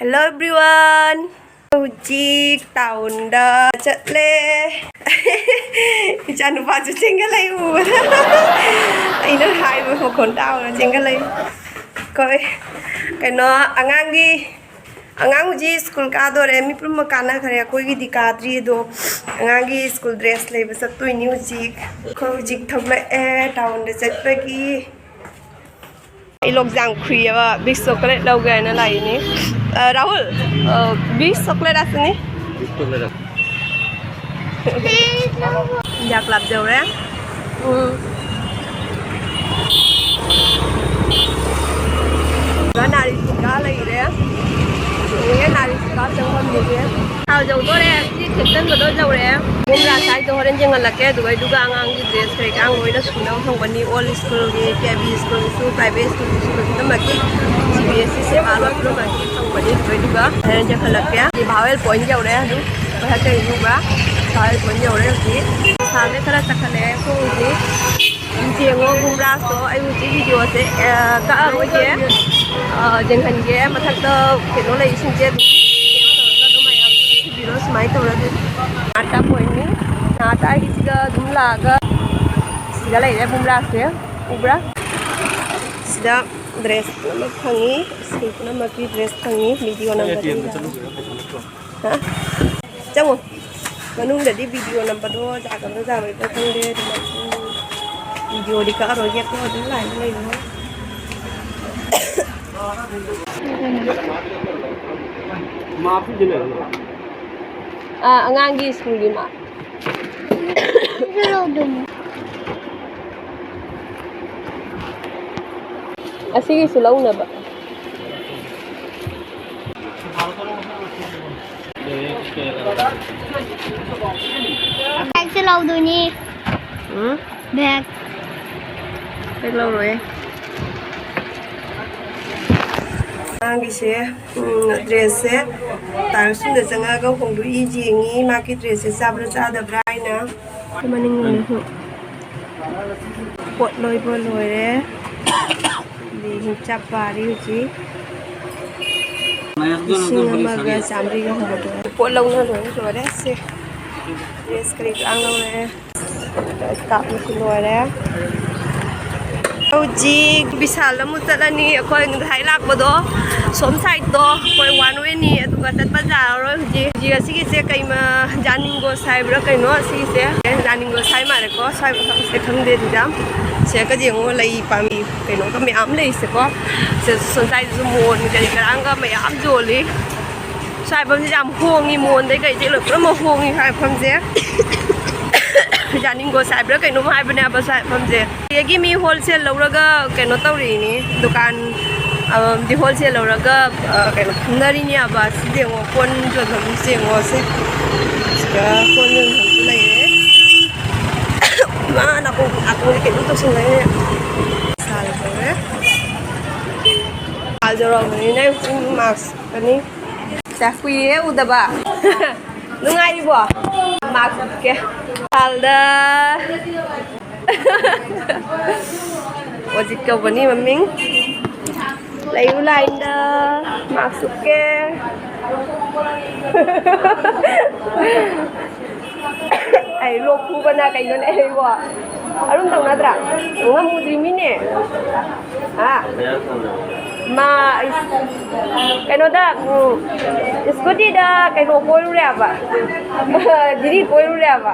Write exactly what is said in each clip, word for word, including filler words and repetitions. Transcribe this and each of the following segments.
Hello everyone, ꯍꯧꯖꯤꯛ ꯇꯥꯎꯟꯗ ꯆꯠꯂꯦ꯫ ꯏꯆꯥꯅꯨꯄꯥꯁꯨ ꯆꯦꯟꯒꯠꯂꯛꯏ ꯎꯕꯗ꯫ ꯑꯩꯅ ꯍꯥꯏꯕ ꯃꯈꯣꯟ ꯇꯥꯎꯅ ꯆꯦꯟꯒꯠꯂꯛꯏ꯫ ꯑꯩꯈꯣꯏ ꯀꯩꯅꯣ ꯑꯉꯥꯡꯒꯤ ꯑꯉꯥꯡ ꯍꯧꯖꯤꯛ ꯁ꯭ꯀꯨꯜ ꯀꯥꯗꯣꯔꯦ꯫ ꯃꯤ ꯄꯨꯝꯅꯃꯛ ꯀꯥꯟꯅꯈ꯭ꯔꯦ, ꯑꯩꯈꯣꯏꯒꯤꯗꯤ ꯀꯥꯗ꯭ꯔꯤ꯫ ꯑꯗꯣ ꯑꯉꯥꯡꯒꯤ ꯁ꯭ꯀꯨꯜ ꯗ꯭ꯔꯦꯁ ꯂꯩꯕ ꯆꯠꯇꯣꯏꯅꯤ ꯍꯧꯖꯤꯛ꯫ ꯑꯩꯈꯣꯏ ꯍꯧꯖꯤꯛ ꯊꯣꯛꯂꯛꯑꯦ ꯇꯥꯎꯟꯗ ꯆꯠꯄꯒꯤ꯫ ꯑꯩ ꯂꯣꯛꯁꯦ ꯌꯥꯝ ꯈꯨꯏꯌꯦꯕ, ꯕꯤꯛꯁ ꯆꯣꯀ꯭ꯂꯦꯠ ꯂꯧꯒꯦ ꯍꯥꯏꯅ ꯂꯥꯛꯏꯅꯤ꯫ ꯑ, ꯔꯥꯍꯨꯜ, ꯑ, ꯕꯤꯛꯁ ꯆꯣꯀ꯭ꯂꯦꯠ ꯑꯁꯤꯅꯤ꯫ ꯏꯟꯗꯤꯌꯥ ꯀ꯭ꯂꯕ ꯌꯧꯔꯦ꯫ ꯎꯝ꯫ ꯅꯥꯔꯤꯁꯤꯀꯥ ꯂꯩꯔꯦ꯫ ꯅꯥꯔꯤꯁꯤꯀꯥ ꯆꯪꯐꯝꯅꯤꯁꯦ꯫ ꯊꯥꯎ ꯌꯧꯗꯣꯔꯦ꯫ ꯁꯤ ꯊꯦꯛꯆꯟꯕꯗꯣ ꯌꯧꯔꯛꯑꯦ꯫ ꯕꯣꯝꯕ꯭ꯔꯥ ꯁꯥꯏꯗꯣ ꯍꯣꯔꯦꯟ ꯌꯦꯡꯍꯜꯂꯛꯀꯦ꯫ ꯑꯗꯨꯒ ꯑꯗꯨꯒ ꯑꯉꯥꯡꯒꯤ ꯗ꯭ꯔꯦꯁ ꯀꯩꯀꯥ ꯂꯣꯏꯅ ꯁꯨꯅꯕ ꯐꯪꯕꯅꯤ꯫ ꯑꯣꯜ ꯁ꯭ꯀꯨꯜꯒꯤ, ꯀꯦ ꯕꯤ ꯁ꯭ꯀꯨꯜꯒꯤꯁꯨ, ꯄ꯭ꯔꯥꯏꯚꯦꯠ ꯁ꯭ꯀꯨꯜꯒꯤꯁꯨ, ꯄꯨꯝꯅꯃꯛꯀꯤ ꯁꯤ ꯕꯤ ꯑꯦꯁ ꯁꯤ ꯁꯦꯕꯥ ꯂꯣꯏ ꯄꯨꯝꯅꯃꯛꯀꯤ ꯐꯪꯕꯅꯤ꯫ ꯑꯗꯨꯒ ꯍꯣꯔꯦꯟ ꯌꯦꯡꯍꯜꯂꯛꯀꯦ꯫ ꯁꯤ ꯚꯥꯋꯦꯜ ꯄꯣꯏꯟ ꯌꯧꯔꯦ꯫ ꯑꯗꯨ ꯃꯊꯛꯇ ꯌꯦꯡꯉꯨꯕ꯭ꯔꯥ? ꯚꯥꯋꯦꯜ ꯄꯣꯏꯟ ꯌꯧꯔꯦ ꯍꯧꯖꯤꯛ꯫ ꯁꯥꯡꯅ ꯈꯔ ꯆꯠꯈꯠꯂꯛꯑꯦ꯫ ꯑꯩꯈꯣꯏ ꯍꯧꯖꯤꯛ ꯌꯦꯡꯉꯣ ꯕꯣꯝꯕ꯭ꯔꯥꯁꯇꯣ꯫ ꯑꯩ ꯍꯧꯖꯤꯛ ꯚꯤꯗꯤꯑꯣꯁꯦ, ꯑ, ꯀꯛꯑꯔꯣꯏꯒꯦ꯫ ꯑ, ꯌꯦꯡꯍꯟꯒꯦ꯫ ꯃꯊꯛꯇ ꯀꯩꯅꯣ ꯂꯩꯁꯤꯡꯁꯦ ꯑꯗꯨꯝ ꯇꯧꯔꯒ ꯑꯗꯨꯝ ꯃꯌꯥꯝ ꯁꯤꯕꯤꯔꯣ꯫ ꯁꯨꯃꯥꯏꯅ ꯇꯧꯔꯒ ꯑꯥꯔꯠ ꯑꯣꯏꯅꯤ꯫ ꯑꯥꯔꯠ ꯍꯥꯏꯒꯤꯁꯤꯒ ꯑꯗꯨꯝ ꯂꯥꯛꯑꯒ ꯁꯤꯗ ꯂꯩꯔꯦ ꯕꯣꯝꯕ꯭ꯔꯥꯁꯦ꯫ ꯎꯕ꯭ꯔꯥ? ꯁꯤꯗ ꯗ꯭ꯔꯦꯁ ꯄꯨꯝꯅꯃꯛ ꯐꯪꯉꯤ꯫ ꯁ꯭ꯀꯨꯜ ꯄꯨꯝꯅꯃꯛꯀꯤ ꯗ꯭ꯔꯦꯁ ꯐꯪꯉꯤ꯫ ꯚꯤꯗꯤꯑꯣ ꯅꯝꯕꯗ ꯍꯥ? ꯆꯪꯉꯣ꯫ ꯃꯅꯨꯡꯗꯗꯤ ꯚꯤꯗꯤꯑꯣ ꯅꯝꯕꯗꯣ ꯌꯥꯒꯗ꯭ꯔꯥ ꯌꯥꯔꯣꯏꯗ꯭ꯔꯥ ꯈꯪꯗꯦ꯫ ꯑꯗꯨꯅ ꯚꯤꯗꯤꯑꯣꯗꯤ ꯀꯛꯑꯔꯣꯏꯒꯦ꯫ ꯑꯩꯈꯣꯏ ꯑꯗꯨꯝ ꯂꯥꯏꯟꯗ ꯂꯩꯔꯣ꯫ ꯑꯥ, ꯑꯉꯥꯡꯒꯤ ꯁ꯭ꯀꯨꯜꯒꯤ ꯃꯥ꯫ ꯑꯁꯤꯒꯤꯁꯨ ꯂꯧꯅꯕ꯫ ꯕꯦꯒꯁꯦ ꯂꯧꯗꯣꯏꯅꯤ꯫ ꯎꯝ? ꯕꯦꯒ꯫ ꯕꯦꯒ ꯂꯧꯔꯣꯏ꯫ ꯑꯉꯥꯡꯒꯤꯁꯦ, ꯎꯝ, ꯗ꯭ꯔꯦꯁꯁꯦ ꯇꯥꯏꯜꯁꯤꯡꯗ ꯆꯪꯉꯛꯑꯒ ꯍꯣꯡꯗꯣꯛꯏ, ꯌꯦꯡꯉꯤ ꯃꯥꯒꯤ ꯗ꯭ꯔꯦꯁꯁꯦ ꯆꯥꯕ꯭ꯔꯥ ꯆꯥꯗꯕ꯭ꯔꯥ ꯍꯥꯏꯅ꯫ ꯃꯅꯤꯡꯂꯣꯝꯗꯁꯨ ꯄꯣꯠ ꯂꯣꯏꯕ ꯂꯣꯏꯔꯦ꯫ ꯑꯗꯩ ꯍꯤꯡꯆꯥꯞ ꯄꯥꯔꯤ ꯍꯧꯖꯤꯛ꯫ ꯂꯤꯁꯤꯡ ꯑꯃꯒ ꯆꯥꯝꯃꯔꯤꯒ ꯍꯨꯝꯐꯨꯇꯔꯨꯛ꯫ ꯄꯣꯠ ꯂꯧꯅ ꯂꯣꯏꯅ ꯂꯣꯏꯔꯦ꯫ ꯁꯦ, ꯗ꯭ꯔꯦꯁ ꯀꯔꯤ ꯀꯔꯥ ꯂꯧꯔꯦ꯫ ꯁ꯭ꯀꯥꯔꯞꯅꯁꯨ ꯂꯣꯏꯔꯦ꯫ ꯍꯧꯖꯤꯛ ꯕꯤꯁꯥꯜꯗ ꯑꯃꯨꯛ ꯆꯠꯂꯅꯤ꯫ ꯑꯩꯈꯣꯏ ꯉꯁꯥꯏ ꯂꯥꯛꯄꯗꯣ ꯁꯣꯝ ꯁꯥꯏꯗꯠꯇꯣ ꯑꯩꯈꯣꯏ ꯋꯥꯟ ꯋꯦꯅꯤ, ꯑꯗꯨꯒ ꯆꯠꯄ ꯌꯥꯔꯔꯣꯏ꯫ ꯍꯧꯖꯤꯛ, ꯍꯧꯖꯤꯛ ꯑꯁꯤꯒꯤꯁꯦ ꯀꯩꯃ, ꯖꯥꯅꯤꯡꯒꯣꯁ ꯍꯥꯏꯕ꯭ꯔꯥ ꯀꯩꯅꯣ, ꯑꯁꯤꯒꯤꯁꯦ ꯖꯥꯅꯤꯡꯒꯣꯁ ꯍꯥꯏ ꯃꯥꯜꯂꯦꯀꯣ꯫ ꯁ꯭ꯋꯥꯏ ꯃꯐꯝꯁꯦ ꯈꯪꯗꯦ ꯑꯗꯨꯗ꯫ ꯁꯤꯗ ꯌꯦꯡꯉꯣ, ꯂꯩ ꯄꯥꯝꯕꯤ ꯀꯩꯅꯣꯒ ꯃꯌꯥꯝ ꯂꯩꯁꯦꯀꯣ꯫ ꯁꯤꯗ ꯁꯣꯝ ꯁꯥꯏꯗꯁꯨ ꯃꯣꯟ ꯀꯔꯤ ꯀꯔꯥꯡꯒ ꯃꯌꯥꯝ ꯌꯣꯜꯂꯤ꯫ ꯁ꯭ꯋꯥꯏ ꯃꯐꯝꯁꯦ ꯌꯥꯝ ꯍꯣꯡꯉꯤ, ꯃꯣꯟꯗꯩ ꯀꯩꯗꯩ ꯂꯣꯏ ꯄꯨꯝꯅꯃꯛ ꯍꯣꯡꯉꯤ ꯁ꯭ꯋꯥꯏ ꯃꯐꯝꯁꯦ꯫ ꯖꯥꯅꯤꯡꯒꯣꯁ ꯍꯥꯏꯕ꯭ꯔꯥ ꯀꯩꯅꯣꯝ ꯍꯥꯏꯕꯅꯦꯕ ꯁ꯭ꯋꯥꯏ ꯃꯐꯝꯁꯦ꯫ ꯁꯤꯗꯒꯤ ꯃꯤ ꯍꯣꯜꯁꯦꯜ ꯂꯧꯔꯒ ꯀꯩꯅꯣ ꯇꯧꯔꯤꯅꯤ, ꯗꯨꯀꯥꯟ ꯑꯃꯃꯝꯗꯤ ꯍꯣꯜꯁꯦꯜ ꯂꯧꯔꯒ, ꯑ, ꯀꯩꯅꯣ ꯐꯝꯅꯔꯤꯅꯦꯕ꯫ ꯁꯤ ꯌꯦꯡꯉꯣ, ꯀꯣꯟ ꯌꯣꯟꯐꯝꯁꯦ ꯌꯦꯡꯉꯣ꯫ ꯁꯦ, ꯁꯤꯗ ꯀꯣꯟ ꯌꯣꯟꯐꯝꯁꯨ ꯂꯩꯔꯦ꯫ ꯃꯥ ꯅꯥꯀꯣꯡ, ꯅꯥꯀꯣꯡꯁꯦ ꯀꯩꯅꯣ ꯇꯧꯁꯤꯜꯂꯦ꯫ ꯁꯥꯜ ꯇꯧꯔꯦ꯫ ꯁꯥꯜ ꯌꯧꯔꯛꯑꯕꯅꯤꯅ ꯃꯥꯛꯁ ꯎꯞꯀꯅꯤ꯫ ꯆꯥ ꯀꯨꯏꯔꯦ ꯎꯗꯕ꯫ ꯅꯨꯡꯉꯥꯏꯔꯤꯕꯣ? ꯃꯥꯛꯁ ꯎꯞꯀꯦ꯫ ꯁꯥꯜꯗ꯫ ꯑꯣꯖꯤꯠ ꯀꯧꯕꯅꯤ ꯃꯃꯤꯡ꯫ ꯂꯩꯌꯨ ꯂꯥꯏꯟꯗ꯫ ꯃꯥꯛꯁ ꯎꯞꯀꯦ꯫ ꯑꯩ ꯂꯣꯛ ꯈꯨꯕꯅ ꯀꯩꯅꯣꯅꯦ ꯑꯩꯕꯣ꯫ ꯑꯔꯨꯝ ꯇꯧꯅꯗ꯭ꯔꯥ? ꯉꯝꯃꯨꯗ꯭ꯔꯤꯃꯤꯅꯦ꯫ ꯑꯥ꯫ ꯃꯥ, ꯀꯩꯅꯣꯗ, ꯎꯝ, ꯁ꯭ꯀꯨꯇꯤꯗ ꯀꯩꯅꯣ ꯀꯣꯏꯔꯨꯔꯦꯕ꯫ ꯖꯤꯔꯤ ꯀꯣꯏꯔꯨꯔꯦꯕ꯫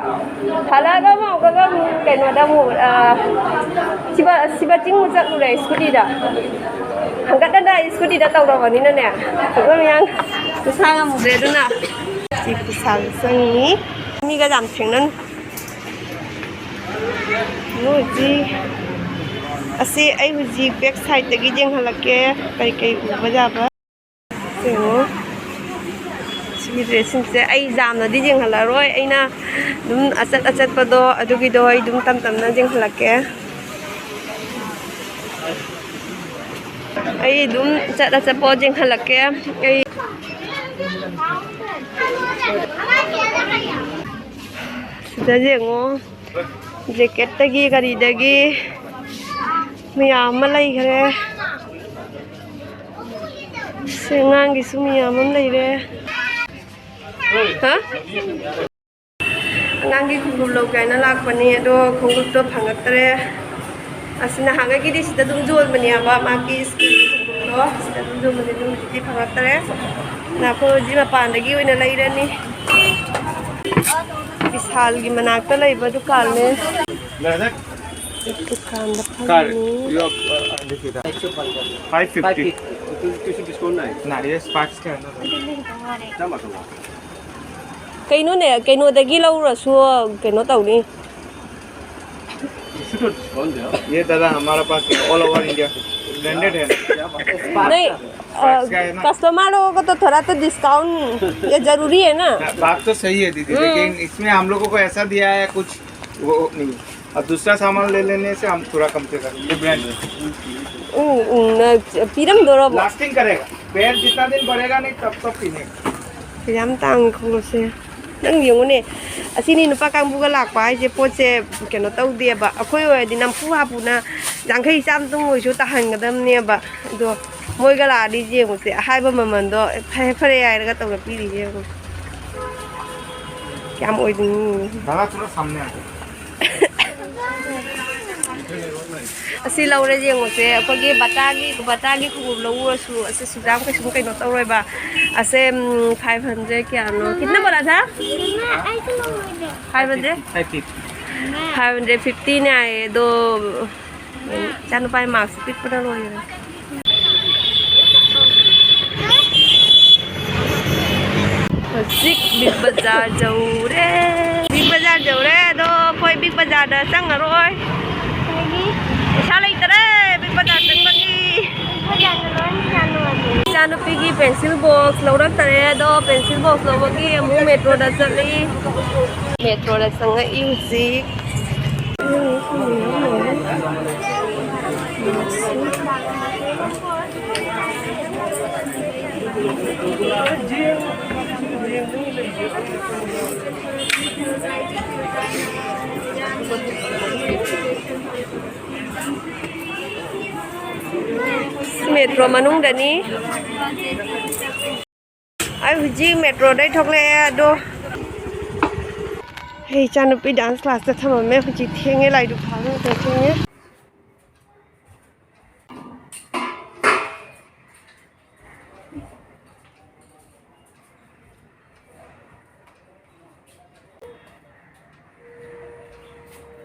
ꯍꯜꯂꯛꯑꯒ ꯑꯃꯨꯛ ꯑꯃꯨꯛꯀꯒ ꯑꯃꯨꯛ ꯀꯩꯅꯣꯗ ꯑꯃꯨꯛ, ꯑ, ꯁꯤꯕ, ꯁꯤꯕ ꯆꯤꯡ ꯆꯠꯂꯨꯔꯦ ꯁ꯭ꯀꯨꯇꯤꯗ꯫ ꯍꯪꯒꯠ ꯍꯟꯗ ꯁ꯭ꯀꯨꯇꯤꯗ ꯇꯧꯔꯕꯅꯤꯅꯅꯦ꯫ ꯃꯌꯥꯡ ꯃꯁꯥ ꯉꯝꯗ꯭ꯔꯦ ꯑꯗꯨꯅ꯫ ꯁꯤ ꯄꯩꯁꯥꯁꯨ ꯆꯪꯉꯤ꯫ ꯃꯤꯒ ꯌꯥꯝ ꯊꯦꯡꯅꯅꯨ꯫ ꯍꯧꯖꯤꯛ ꯑꯁꯤ ꯑꯩ ꯍꯧꯖꯤꯛ ꯕꯦꯛ ꯁꯥꯏꯠꯇꯒꯤ ꯌꯦꯡꯍꯜꯂꯛꯀꯦ, ꯀꯩ ꯀꯩ ꯎꯕ ꯌꯥꯕ꯫ ꯌꯦꯡꯉꯣ꯫ ꯁꯤꯒꯤ ꯗ꯭ꯔꯦꯁꯁꯤꯡꯁꯦ ꯑꯩ ꯌꯥꯝꯅꯗꯤ ꯌꯦꯡꯍꯜꯂꯔꯣꯏ, ꯑꯩꯅ ꯑꯗꯨꯝ ꯑꯆꯠ ꯑꯆꯠꯄꯗꯣ ꯑꯗꯨꯒꯤꯗꯣ ꯑꯩ ꯑꯗꯨꯝ ꯇꯝ ꯇꯝꯅ ꯌꯦꯡꯍꯜꯂꯛꯀꯦ꯫ ꯑꯩ ꯑꯗꯨꯝ ꯑꯆꯠ ꯑꯆꯠꯄ ꯌꯦꯡꯍꯜꯂꯛꯀꯦ꯫ ꯑꯩ ꯁꯤꯗ ꯌꯦꯡꯉꯣ, ꯖꯦꯀꯦꯠꯇꯒꯤ ꯀꯔꯤꯗꯒꯤ ꯃꯌꯥꯝ ꯑꯃ ꯂꯩꯈ꯭ꯔꯦ꯫ ꯁꯤ ꯑꯉꯥꯡꯒꯤꯁꯨ ꯃꯌꯥꯝ ꯑꯃ ꯂꯩꯔꯦ꯫ ꯍꯥ? ꯑꯉꯥꯡꯒꯤ ꯈꯣꯡꯎꯞ ꯂꯧꯒꯦ ꯍꯥꯏꯅ ꯂꯥꯛꯄꯅꯤ, ꯑꯗꯣ ꯈꯣꯡꯎꯞꯇꯣ ꯐꯪꯉꯛꯇ꯭ꯔꯦ꯫ ꯑꯁꯤ ꯅꯍꯥꯟꯒꯩꯒꯤꯗꯤ ꯁꯤꯗ ꯑꯗꯨꯝ ꯌꯣꯟꯕꯅꯦꯕ, ꯃꯥꯒꯤ ꯁ꯭ꯀꯨꯜꯒꯤ ꯈꯣꯡꯎꯞꯇꯣ ꯁꯤꯗ ꯑꯗꯨꯝ ꯌꯣꯟꯕꯅꯦ, ꯑꯗꯨ ꯍꯧꯖꯤꯛꯇꯤ ꯐꯪꯉꯛꯇ꯭ꯔꯦ꯫ ꯉꯥꯏꯈꯣ, ꯁꯤ ꯃꯄꯥꯟꯗꯒꯤ ꯑꯣꯏꯅ ꯂꯩꯔꯅꯤ꯫ ꯕꯤꯁꯥꯜꯒꯤ ꯃꯅꯥꯛꯇ ꯂꯩꯕ ꯗꯨꯀꯥꯟꯅꯦ꯫ ꯗꯨꯀꯥꯟꯗ ꯐꯝꯃꯤ꯫ Five fifty. Yes, Sparks का है ना। ꯀꯩꯅꯣꯅꯦ, ꯀꯩꯅꯣꯗꯒꯤ ꯂꯧꯔꯁꯨ ꯀꯩꯅꯣ ꯇꯧꯅꯤ꯫ ये दादा, हमारा पास ऑल ओवर इंडिया ब्रांडेड है। नहीं, अ, Sparks का है ना। कस्टमरों को तो थोड़ा तो डिस्काउंट ये जरूरी है ना। बात तो सही है दीदी, हम्म। लेकिन इसमें हम लोगों को ऐसा दिया है कुछ, वो नहीं। अब दूसरा सामान ले लेने से हम थोड़ा कम से कम, ये ब्रांड है। ꯎꯝ, ꯎꯝ, ꯅ-, ꯄꯤꯔꯝꯗꯣꯔꯕꯣ? लास्टिंग करेगा, पैर जितना दिन बढ़ेगा नहीं, तब तक पीने का। ꯌꯥꯝ ꯇꯥꯡꯉꯤ ꯈꯣꯡꯎꯞꯁꯦ꯫ ꯅꯪ ꯌꯦꯡꯉꯨꯅꯦ, ꯑꯁꯤꯅꯤ ꯅꯨꯄꯥ ꯀꯥꯡꯕꯨꯒ ꯂꯥꯛꯄ ꯍꯥꯏꯁꯦ, ꯄꯣꯠꯁꯦ ꯀꯩꯅꯣ ꯇꯧꯗꯦꯕ꯫ ꯑꯩꯈꯣꯏ ꯑꯣꯏꯔꯗꯤ ꯅꯝꯐꯨ ꯍꯥꯐꯨꯅ ꯌꯥꯡꯈꯩ ꯆꯥꯝꯃꯇꯪ ꯑꯣꯏꯁꯨ ꯇꯥꯍꯟꯒꯗꯕꯅꯦꯕ꯫ ꯑꯗꯣ ꯃꯣꯏꯒ ꯂꯥꯛꯑꯗꯤ ꯌꯦꯡꯉꯨꯁꯦ, ꯑꯍꯥꯏꯕ ꯃꯃꯜꯗꯣ ꯐꯔꯦ ꯐꯔꯦ ꯍꯥꯏꯔꯒ ꯇꯧꯔ ꯄꯤꯔꯤꯁꯦ ꯌꯦꯡꯉꯨ꯫ ꯀꯌꯥꯝ ꯑꯣꯏꯗꯣꯏꯅꯣ ꯌꯦꯡꯉꯨ꯫ दादा, थोड़ा सामने आ जाओ। ꯑꯁꯤ ꯂꯧꯔꯦ ꯌꯦꯡꯉꯨꯁꯦ, ꯑꯩꯈꯣꯏꯒꯤ ꯕꯥꯇꯥꯒꯤ, ꯕꯥꯇꯥꯒꯤ ꯈꯣꯡꯎꯞ ꯂꯧꯔꯁꯨ ꯑꯁꯤ ꯁꯨꯛꯌꯥꯝ ꯀꯩꯁꯨꯝ ꯀꯩꯅꯣ ꯇꯧꯔꯣꯏꯕ꯫ ꯑꯁꯦ, ꯎꯝ, five hundred ꯀꯌꯥꯅꯣ? कितना बोला था? Five hundred? Five fifty. Five hundred fiftyꯅꯦ ꯍꯥꯏꯌꯦ, ꯑꯗꯣ ꯏꯆꯥꯅꯨꯄꯥꯒꯤ ꯃꯥꯛꯁ ꯄꯤꯛꯄꯅ ꯂꯣꯏꯔꯦ꯫ ꯍꯧꯖꯤꯛ ꯕꯤꯛ ꯕꯖꯥꯔ ꯌꯧꯔꯦ꯫ ꯕꯤꯛ ꯕꯖꯥꯔ ꯌꯧꯔꯦ, ꯑꯗꯣ ꯑꯩꯈꯣꯏ ꯕꯤꯛ ꯕꯖꯥꯔꯗ ꯆꯪꯉꯔꯣꯏ꯫ ꯄꯩꯁꯥ ꯂꯩꯇꯔꯦ ꯕꯤꯛ ꯕꯖꯥꯔ ꯆꯪꯕꯒꯤ꯫ ꯏꯆꯥꯅꯨꯄꯤꯒꯤ pencil box ꯂꯧꯔꯛꯇꯔꯦ, ꯑꯗꯣ pencil box ꯂꯧꯕꯒꯤ ꯑꯃꯨꯛ ꯃꯦꯇ꯭ꯔꯣꯗ ꯆꯠꯂꯤ꯫ ꯃꯦꯇ꯭ꯔꯣꯗ ꯆꯪꯉꯛꯏ ꯍꯧꯖꯤꯛ꯫ ꯃꯦꯇ꯭ꯔꯣ ꯃꯅꯨꯡꯗꯅꯤ꯫ ꯑꯩ ꯍꯧꯖꯤꯛ ꯃꯦꯇ꯭ꯔꯣꯗꯩ ꯊꯣꯛꯂꯛꯑꯦ꯫ ꯑꯗꯣ ꯑꯩ ꯏꯆꯥꯅꯨꯄꯤ ꯗꯥꯟꯁ ꯀ꯭ꯂꯥꯁꯇ ꯊꯝꯃꯝꯃꯦ꯫ ꯍꯧꯖꯤꯛ ꯊꯦꯡꯉꯦ, ꯂꯥꯏꯗꯨꯛ ꯊꯥꯕ ꯃꯇꯝ ꯊꯦꯡꯉꯦ꯫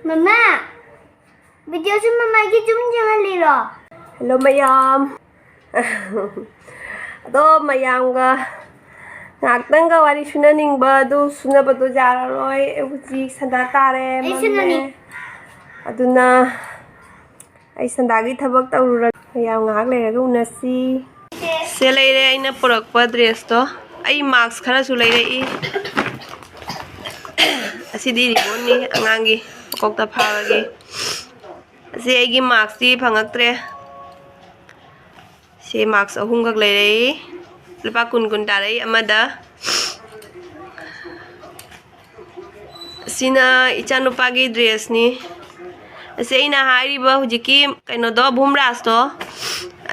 ꯃꯃꯥ, ꯚꯤꯗꯤꯑꯣꯁꯨ ꯃꯃꯥꯒꯤ ꯖꯨꯝ ꯌꯦꯡꯍꯜꯂꯤꯔꯣ? ꯍꯜꯂꯣ ꯃꯌꯥꯝ꯫ ꯑꯗꯣ ꯃꯌꯥꯝꯒ ꯉꯥꯏꯍꯥꯛꯇꯪꯒ ꯋꯥꯔꯤ ꯁꯨꯅꯅꯤꯡꯕ ꯑꯗꯨ ꯁꯨꯅꯕꯗꯣ ꯌꯥꯔꯔꯣꯏ꯫ ꯑꯩ ꯍꯧꯖꯤꯛ ꯁꯟꯗꯥ ꯇꯥꯔꯦ, ꯑꯩ ꯃꯝꯃꯦ꯫ ꯁꯨꯅꯅꯤ꯫ ꯑꯗꯨꯅ ꯑꯩ ꯁꯟꯗꯥꯒꯤ ꯊꯕꯛ ꯇꯧꯔꯨꯔꯒꯦ꯫ ꯃꯌꯥꯝ ꯉꯥꯏꯍꯥꯛ ꯂꯩꯔꯒ ꯎꯅꯁꯤ꯫ ꯁꯦ ꯂꯩꯔꯦ ꯑꯩꯅ ꯄꯨꯔꯛꯄ ꯗ꯭ꯔꯦꯁꯇꯣ꯫ ꯑꯩ ꯃꯥꯛꯁ ꯈꯔꯁꯨ ꯂꯩꯔꯛꯏ꯫ ꯑꯁꯤꯗꯤ ꯔꯤꯕꯣꯟꯅꯤ ꯑꯉꯥꯡꯒꯤ ꯃꯀꯣꯛꯇ ꯐꯥꯕꯒꯤ꯫ ꯑꯁꯤ ꯑꯩꯒꯤ ꯃꯥꯛꯁꯇꯤ ꯐꯪꯉꯛꯇ꯭ꯔꯦ꯫ ꯁꯤ ꯃꯥꯛꯁ ꯑꯍꯨꯝꯈꯛ ꯂꯩꯔꯛꯏ꯫ ꯂꯨꯄꯥ ꯀꯨꯟ ꯀꯨꯟ ꯇꯥꯔꯛꯏ ꯑꯃꯗ꯫ ꯑꯁꯤꯅ ꯏꯆꯥꯅꯨꯄꯥꯒꯤ ꯗ꯭ꯔꯦꯁꯅꯤ꯫ ꯑꯁꯤ ꯑꯩꯅ ꯍꯥꯏꯔꯤꯕ ꯍꯧꯖꯤꯛꯀꯤ ꯀꯩꯅꯣꯗꯣ, ꯚꯨꯝꯔꯥꯖꯇꯣ,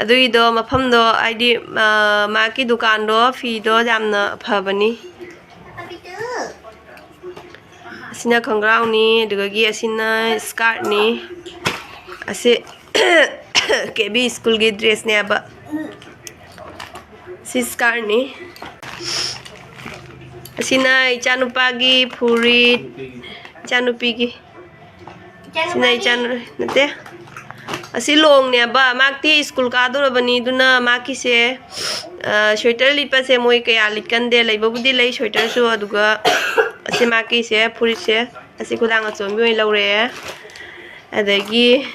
ꯑꯗꯨꯒꯤꯗꯣ ꯃꯐꯝꯗꯣ, ꯍꯥꯏꯗꯤ, ꯑ, ꯃꯥꯒꯤ ꯗꯨꯀꯥꯟꯗꯣ, ꯐꯤꯗꯣ ꯌꯥꯝꯅ ꯐꯕꯅꯤ꯫ ꯑꯁꯤꯅ ꯈꯣꯡꯒ꯭ꯔꯥꯎꯅꯤ, ꯑꯗꯨꯗꯒꯤ ꯑꯁꯤꯅ ꯁ꯭ꯀꯥꯔꯠꯅꯤ꯫ ꯑꯁꯤ ꯀꯦ ꯕꯤ ꯁ꯭ꯀꯨꯜꯒꯤ ꯗ꯭ꯔꯦꯁꯅꯦꯕ꯫ ꯁꯤ ꯁ꯭ꯀꯥꯔꯠꯅꯤ꯫ ꯑꯁꯤꯅ ꯏꯆꯥꯅꯨꯄꯥꯒꯤ ꯐꯨꯔꯤꯠ, ꯏꯆꯥꯅꯨꯄꯤꯒꯤ꯫ ꯁꯤꯅ ꯏꯆꯥꯅꯨ-, ꯅꯠꯇꯦ꯫ ꯑꯁꯤ ꯂꯣꯡꯅꯦꯕ, ꯃꯥꯛꯇꯤ ꯁ꯭ꯀꯨꯜ ꯀꯥꯗꯣꯔꯕꯅꯤ, ꯑꯗꯨꯅ ꯃꯥꯛꯀꯤꯁꯦ, ꯑ, ꯁ꯭ꯋꯦꯇꯔ ꯂꯤꯠꯄꯁꯦ ꯃꯣꯏ ꯀꯌꯥ ꯂꯤꯠꯀꯟꯗꯦ꯫ ꯂꯩꯕꯕꯨꯗꯤ ꯂꯩ ꯁ꯭ꯋꯦꯇꯔꯁꯨ, ꯑꯗꯨꯒ ꯑꯁꯤ ꯃꯥꯛꯀꯤꯁꯦ, ꯐꯨꯔꯤꯠꯁꯦ, ꯑꯁꯤ ꯈꯨꯗꯥꯡ ꯑꯆꯣꯟꯕꯤ ꯑꯣꯏꯅ ꯂꯧꯔꯛꯑꯦ꯫ ꯑꯗꯒꯤ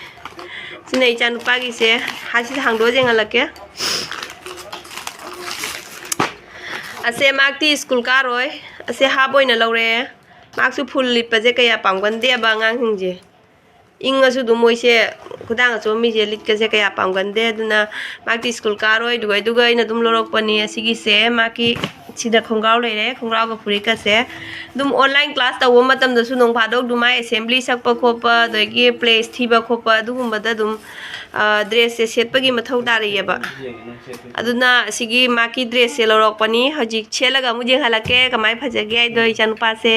ꯁꯤꯅ ꯏꯆꯥꯅꯨꯄꯥꯒꯤꯁꯦ, ꯍꯥ, ꯁꯤꯁꯦ ꯍꯥꯡꯗꯣꯛꯑ ꯌꯦꯡꯍꯜꯂꯛꯀꯦ꯫ ꯑꯁꯦ ꯃꯥꯛꯇꯤ ꯁ꯭ꯀꯨꯜ ꯀꯥꯔꯣꯏ, ꯑꯁꯦ ꯍꯥꯞ ꯑꯣꯏꯅ ꯂꯧꯔꯛꯑꯦ꯫ ꯃꯥꯛꯁꯨ ꯐꯨꯜ ꯂꯤꯠꯄꯁꯦ ꯀꯌꯥ ꯄꯥꯝꯒꯟꯗꯦꯕ ꯑꯉꯥꯡꯁꯤꯡꯁꯦ꯫ ꯏꯪꯉꯁꯨ ꯑꯗꯨꯝ ꯃꯣꯏꯁꯦ ꯈꯨꯗꯥꯡ ꯑꯆꯣꯟꯕꯤꯁꯦ ꯂꯤꯠꯀꯁꯦ ꯀꯌꯥ ꯄꯥꯝꯒꯟꯗꯦ꯫ ꯑꯗꯨꯅ ꯃꯥꯛꯇꯤ ꯁ꯭ꯀꯨꯜ ꯀꯥꯔꯣꯏ, ꯑꯗꯨꯒ, ꯑꯗꯨꯒ ꯑꯩꯅ ꯑꯗꯨꯝ ꯂꯧꯔꯛꯄꯅꯤ꯫ ꯑꯁꯤꯒꯤꯁꯦ ꯃꯥꯛꯀꯤ ꯁꯤꯗ ꯈꯣꯡꯒ꯭ꯔꯥꯎ ꯂꯩꯔꯦ, ꯈꯣꯡꯒ꯭ꯔꯥꯎꯒ ꯐꯨꯔꯤꯠꯀꯁꯦ꯫ ꯑꯗꯨꯝ online class ꯇꯧꯕ ꯃꯇꯝꯗꯁꯨ ꯅꯣꯡ ꯐꯥꯗꯣꯛ ꯑꯗꯨꯃꯥꯏ assembly ꯁꯛꯄ ꯈꯣꯠꯄ, ꯑꯗꯒꯤ plays ꯊꯤꯕ ꯈꯣꯠꯄ, ꯑꯗꯨꯒꯨꯝꯕꯗ ꯑꯗꯨꯝ, ꯑ, dress ꯁꯦ ꯁꯦꯠꯄꯒꯤ ꯃꯊꯧ ꯇꯥꯔꯛꯑꯦꯕ꯫ ꯑꯗꯨꯅ ꯑꯁꯤꯒꯤ ꯃꯥꯒꯤ dress ꯁꯦ ꯂꯧꯔꯛꯄꯅꯤ꯫ ꯍꯧꯖꯤꯛ ꯁꯦꯠꯂꯒ ꯑꯃꯨꯛ ꯌꯦꯡꯍꯜꯂꯛꯀꯦ ꯀꯃꯥꯏꯅ ꯐꯖꯒꯦ ꯍꯥꯏꯗꯣ ꯏꯆꯥꯅꯨꯄꯥꯁꯦ꯫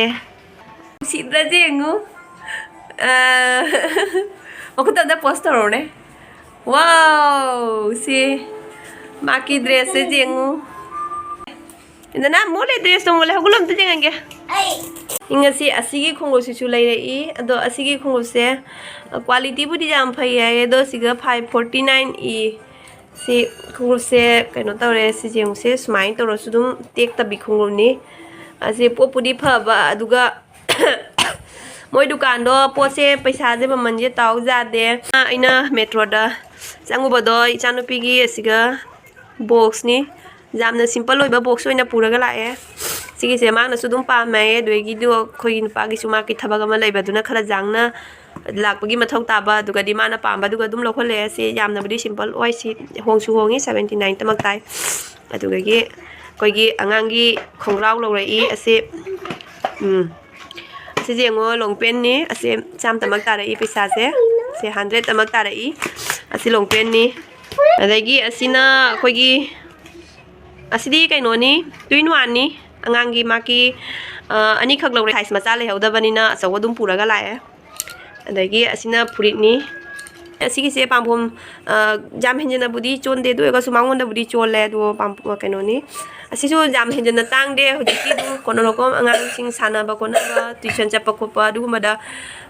ꯅꯨꯡꯁꯤꯗ꯭ꯔꯥ ꯌꯦꯡꯉꯨ꯫ ꯑ, ꯃꯈꯨꯠꯇ ꯑꯝꯇ pose ꯇꯧꯔꯛꯎꯅꯦ꯫ Wow! ꯁꯤ ꯃꯥꯒꯤ dress ꯁꯦ ꯌꯦꯡꯉꯨ꯫ ꯏꯟꯗꯅ ꯃꯣꯠꯂꯦ, dress ꯇꯣ ꯃꯣꯠꯂꯦ꯫ ꯍꯧꯒꯠꯂꯣ, ꯑꯝꯇ ꯌꯦꯡꯍꯟꯒꯦ꯫ ꯉꯁꯤ ꯑꯁꯤꯒꯤ ꯈꯣꯡꯎꯞꯁꯤꯁꯨ ꯂꯩꯔꯛꯏ꯫ ꯑꯗꯣ ꯑꯁꯤꯒꯤ ꯈꯣꯡꯎꯞꯁꯦ quality ꯕꯨꯗꯤ ꯌꯥꯝ ꯐꯩ ꯍꯥꯏꯌꯦ, ꯑꯗꯣ ꯁꯤꯒ five forty nine ꯏ꯫ ꯁꯤ ꯈꯣꯡꯎꯞꯁꯦ ꯀꯩꯅꯣ ꯇꯧꯔꯦ, ꯁꯤ ꯌꯦꯡꯉꯨꯁꯦ, ꯁꯨꯃꯥꯏꯅ ꯇꯧꯔꯁꯨ ꯑꯗꯨꯝ ꯇꯦꯛꯇꯕꯤ ꯈꯣꯡꯎꯞꯅꯤ꯫ ꯑꯁꯤ ꯄꯣꯠꯄꯨꯗꯤ ꯐꯕ, ꯑꯗꯨꯒ ꯃꯣꯏ ꯗꯨꯀꯥꯟꯗꯣ ꯄꯣꯠꯁꯦ, ꯄꯩꯁꯥꯁꯦ, ꯃꯃꯜꯁꯦ ꯇꯥꯎ ꯌꯥꯗꯦ꯫ ꯑꯩꯅ metro ꯗ ꯆꯪꯉꯨꯕꯗꯣ ꯏꯆꯥꯅꯨꯄꯤꯒꯤ ꯑꯁꯤꯒ box ꯅꯤ꯫ ꯌꯥꯝꯅ simple ꯑꯣꯏꯕ box ꯑꯣꯏꯅ ꯄꯨꯔꯒ ꯂꯥꯛꯑꯦ꯫ ꯁꯤꯒꯤꯁꯦ ꯃꯥꯅꯁꯨ ꯑꯗꯨꯝ ꯄꯥꯝꯃꯦ ꯍꯥꯏꯌꯦ, ꯑꯗꯨꯗꯒꯤꯗꯤ ꯑꯩꯈꯣꯏꯒꯤ ꯅꯨꯄꯥꯒꯤꯁꯨ ꯃꯥꯒꯤ ꯊꯕꯛ ꯑꯃ ꯂꯩꯕꯗꯨꯅ ꯈꯔ ꯌꯥꯡꯅ ꯂꯥꯛꯄꯒꯤ ꯃꯊꯧ ꯇꯥꯕ, ꯑꯗꯨꯒꯗꯤ ꯃꯥꯅ ꯄꯥꯝꯕꯗꯨꯒ ꯑꯗꯨꯝ ꯂꯧꯍꯜꯂꯛꯑꯦ꯫ ꯁꯤ ꯌꯥꯝꯅꯕꯨꯗꯤ simple ꯑꯣꯏ, ꯁꯤ ꯍꯣꯡꯁꯨ ꯍꯣꯡꯉꯤ, seventy nine ꯇꯃꯛ ꯇꯥꯏ꯫ ꯑꯗꯨꯗꯒꯤ ꯑꯩꯈꯣꯏꯒꯤ ꯑꯉꯥꯡꯒꯤ ꯈꯣꯡꯒ꯭ꯔꯥꯎ ꯂꯧꯔꯛꯏ꯫ ꯑꯁꯤ, ꯎꯝ, ꯑꯁꯤꯁꯦ ꯌꯦꯡꯉꯣ, long pant ꯅꯤ꯫ ꯑꯁꯤ ꯆꯥꯝꯃꯇꯃꯛ ꯇꯥꯔꯛꯏ ꯄꯩꯁꯥꯁꯦ꯫ ꯁꯦ hundred ꯇꯃꯛ ꯇꯥꯔꯛꯏ꯫ ꯑꯁꯤ long pant ꯅꯤ꯫ ꯑꯗꯒꯤ ꯑꯁꯤꯅ ꯑꯩꯈꯣꯏꯒꯤ, ꯑꯁꯤꯗꯤ ꯀꯩꯅꯣꯅꯤ, two in one ꯅꯤ꯫ ꯑꯉꯥꯡꯒꯤ ꯃꯥꯒꯤ, ꯑ, ꯑꯅꯤꯈꯛ ꯂꯧꯔꯦ, size ꯃꯆꯥ ꯂꯩꯍꯧꯗꯕꯅꯤꯅ ꯑꯆꯧꯕ ꯑꯗꯨꯝ ꯄꯨꯔꯒ ꯂꯥꯛꯑꯦ꯫ ꯑꯗꯒꯤ ꯑꯁꯤꯅ ꯐꯨꯔꯤꯠꯅꯤ꯫ ꯑꯁꯤꯒꯤꯁꯦ ꯄꯥꯝꯕꯣꯝ, ꯑ, ꯌꯥꯝ ꯍꯦꯟꯖꯟꯅꯕꯨꯗꯤ ꯆꯣꯟꯗꯦ, ꯑꯗꯨ ꯑꯣꯏꯔꯒꯁꯨ ꯃꯉꯣꯟꯗꯕꯨꯗꯤ ꯆꯣꯜꯂꯦ꯫ ꯑꯗꯨꯒ ꯄꯥꯝ-, ꯀꯩꯅꯣꯅꯤ꯫ ꯑꯁꯤꯁꯨ ꯌꯥꯝ ꯍꯦꯟꯖꯟꯅ ꯇꯥꯡꯗꯦ꯫ ꯍꯧꯖꯤꯛꯇꯤ ꯑꯗꯨꯝ ꯀꯣꯟꯅ ꯂꯧꯀꯣꯝ ꯑꯉꯥꯡꯁꯤꯡ ꯁꯥꯟꯅꯕ ꯈꯣꯠꯅꯕ, tuition ꯆꯠꯄ ꯈꯣꯠꯄ ꯑꯗꯨꯒꯨꯝꯕꯗ,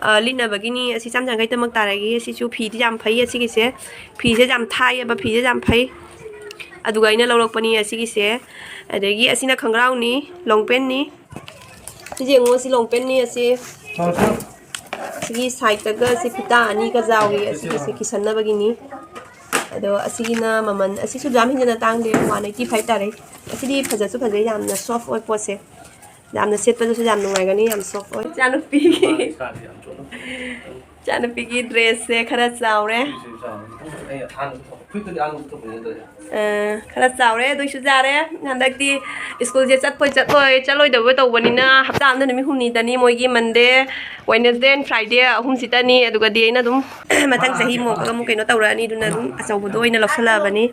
ꯑ, ꯂꯤꯠꯅꯕꯒꯤꯅꯤ꯫ ꯑꯁꯤ ꯆꯥꯝ ꯌꯥꯡꯈꯩꯇꯃꯛ ꯇꯥꯔꯛꯏ꯫ ꯑꯁꯤꯁꯨ ꯐꯤꯗꯤ ꯌꯥꯝ ꯐꯩ꯫ ꯑꯁꯤꯒꯤꯁꯦ ꯐꯤꯁꯦ ꯌꯥꯝ ꯊꯥꯏꯌꯦꯕ, ꯐꯤꯁꯦ ꯌꯥꯝ ꯐꯩ꯫ ꯑꯗꯨꯒ ꯑꯩꯅ ꯂꯧꯔꯛꯄꯅꯤ ꯑꯁꯤꯒꯤꯁꯦ꯫ ꯑꯗꯒꯤ ꯑꯁꯤꯅ ꯈꯣꯡꯒ꯭ꯔꯥꯎꯅꯤ, long pant ꯅꯤ꯫ ꯁꯤ ꯌꯦꯡꯉꯣ, ꯁꯤ long pant ꯅꯤ꯫ ꯑꯁꯤ ꯁꯤꯒꯤ side ꯇꯒ ꯁꯤ ꯐꯤꯇꯥ ꯑꯅꯤꯒ ꯌꯥꯎꯏ꯫ ꯑꯁꯤꯒꯤꯁꯦ ꯀꯤꯁꯟꯅꯕꯒꯤꯅꯤ꯫ ꯑꯗꯣ ꯑꯁꯤꯒꯤꯅ ꯃꯃꯜ, ꯑꯁꯤꯁꯨ ꯌꯥꯝ ꯍꯦꯟꯖꯟꯅ ꯇꯥꯡꯗꯦ, one eighty five ꯇꯥꯔꯦ꯫ ꯑꯁꯤꯗꯤ ꯐꯖꯁꯨ ꯐꯖꯩ, ꯌꯥꯝꯅ soft ꯑꯣꯏ ꯄꯣꯠꯁꯦ꯫ ꯌꯥꯝꯅ ꯁꯦꯠꯄꯗꯁꯨ ꯌꯥꯝ ꯅꯨꯡꯉꯥꯏꯒꯅꯤ, ꯌꯥꯝ ꯁꯣꯐ ꯑꯣꯏ꯫ ꯏꯆꯥꯅꯨꯄꯤꯒꯤ ꯏꯆꯥꯅꯨꯄꯤꯒꯤ ꯗ꯭ꯔꯦꯁꯁꯦ ꯈꯔ ꯆꯥꯎꯔꯦ꯫ ꯑ, ꯈꯔ ꯆꯥꯎꯔꯦ, ꯑꯗꯨꯏꯁꯨ ꯌꯥꯔꯦ꯫ ꯍꯟꯗꯛꯇꯤ ꯁ꯭ꯀꯨꯜꯁꯦ ꯆꯠꯄꯣꯏ ꯆꯠꯂꯣꯏ, ꯆꯠꯂꯣꯏꯗꯕꯣꯏ ꯇꯧꯕꯅꯤꯅ ꯍꯞꯇꯥ ꯑꯃꯗ ꯅꯨꯃꯤꯠ ꯍꯨꯝꯅꯤꯗꯅꯤ, ꯃꯣꯏꯒꯤ Monday, Wednesday and Friday ꯑꯍꯨꯝꯁꯤꯗꯅꯤ꯫ ꯑꯗꯨꯒꯗꯤ ꯑꯩꯅ ꯑꯗꯨꯝ ꯃꯊꯪ ꯆꯍꯤ ꯑꯃꯨꯛ ꯑꯃꯨꯛ ꯀꯩꯅꯣ ꯇꯧꯔꯛꯑꯅꯤ, ꯑꯗꯨꯅ ꯑꯗꯨꯝ ꯑꯆꯧꯕꯗꯣ ꯑꯣꯏꯅ ꯂꯧꯁꯜꯂꯛꯑꯕꯅꯤ꯫